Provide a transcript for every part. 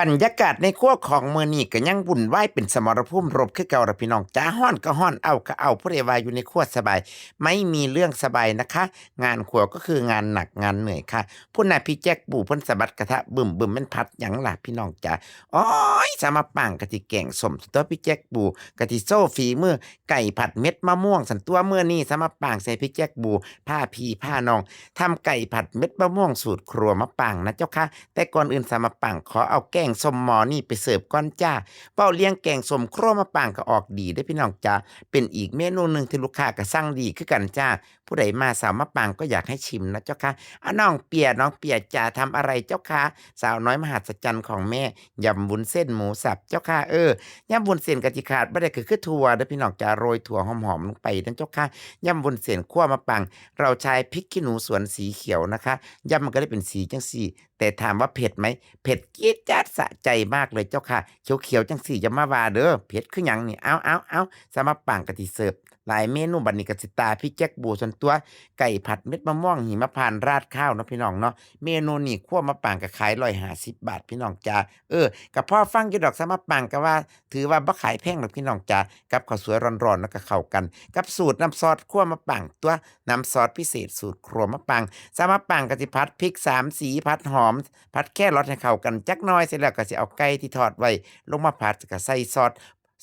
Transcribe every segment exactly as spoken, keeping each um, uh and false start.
บรรยากาศในครัวของมื้อนี้ก็ยังวุ่นวายเป็นสมรภูมิรบคือเก่าล่ะพี่น้องจ๋า ฮ้อนก็ฮ้อน เอาก็เอา ผู้ใดว่าอยู่ในครัวสบาย ไม่มีเรื่องสบายนะคะ งานครัวก็คืองานหนักงานเหนื่อยค่ะ พุ้นน่ะพี่แจ็คปูเพิ่นสะบัดกระทะบึ้มๆ แม่นผัดหยังล่ะพี่น้องจ๋า โอ๊ย สาวมะปางกะสิแกงส้มซั่นตั่ว พี่แจ็คปูกะสิโชว์ฝีมือ ไก่ผัดเม็ดมะม่วงซั่นตั่ว มื้อนี้สาวมะปางสิให้พี่แจ็คปูพาพี่พาน้องทำไก่ผัดเม็ดมะม่วงสูตรครัวมะปางนะเจ้าค่ะ แต่ก่อนอื่นสาวมะปางขอเอาแกงส้มหม้อนี้ไปเสิร์ฟก่อนจ้า เว้าเรื่องแกงส้มครัวมะปางก็ออกดีเด้อพี่น้องจ๋า เป็นอีกเมนูหนึ่งที่ลูกค้าก็สั่งดีคือกันจ้า ผู้ใดมาสาวมะปางก็อยากให้ชิมนะเจ้าค่ะ อ่ะน้องเปีย น้องเปียจ๋าทำอะไรเจ้าคะ สาวน้อยมหัศจรรย์ของแม่ ยำวุ้นเส้นหมูสับเจ้าค่ะ เออ ยำวุ้นเส้นกะสิขาดบ่ได้ก็คือถั่วเด้อพี่น้องจ๋า โรยถั่วหอมๆ ลงไปนะเจ้าค่ะ ยำวุ้นเส้นครัวมะปาง เราใช้พริกขี้หนูสวนสีเขียวนะคะ ยำมันก็ได้เป็นสีจังซี้ แต่ถามว่าเผ็ดไหม เผ็ดจี๊ดจ๊าดสะใจมากเลยเจ้าค่ะ เขียวๆ จังซี้อย่ามาว่าเด้อ เผ็ดคือหยังนี่ เอาเอาเอา สาวมะปางกะสิเสิร์ฟหลายเมนู บัดนี้กะสิตาพี่แจ็คปูซั่นตั่ว ไก่ผัดเม็ดมะม่วงหิมพานต์ราดข้าวเนาะพี่น้องเนาะ เมนูนี้ครัวมะปางก็ขายร้อยห้าสิบบาทพี่น้องจ๋า เออ ก็พอฟังอยู่ดอก สาวมะปางก็ว่า ถือว่าบ่ขายแพงดอกพี่น้องจ๋า กับข้าวสวยร้อนๆ แล้วก็เข้ากัน กับสูตรน้ำซอสครัวมะปางตั่ว น้ำซอสพิเศษสูตรครัวมะปาง สาวมะปางก็สิผัดพริกสามสี ผัดหอม ผัดแครอทให้เข้ากันจักหน่อย เสร็จแล้วก็สิเอาไก่ที่ทอดไว้ลงมาผัด ก็ใส่ซอส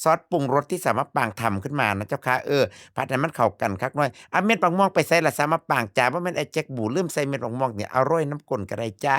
ซอสปรุงรสที่สาวมะปางทำขึ้นมานะเจ้าค่ะ เออ ผัดให้มันเข้ากันคักหน่อย อ่ะ เม็ดบักม่วงไปไสล่ะสาวมะปางจ๋า บ่แม่นไอ้แจ็คปูลืมใส่เม็ดบักม่วงนี่ เอาโรยนำก้นก็ได้จ้า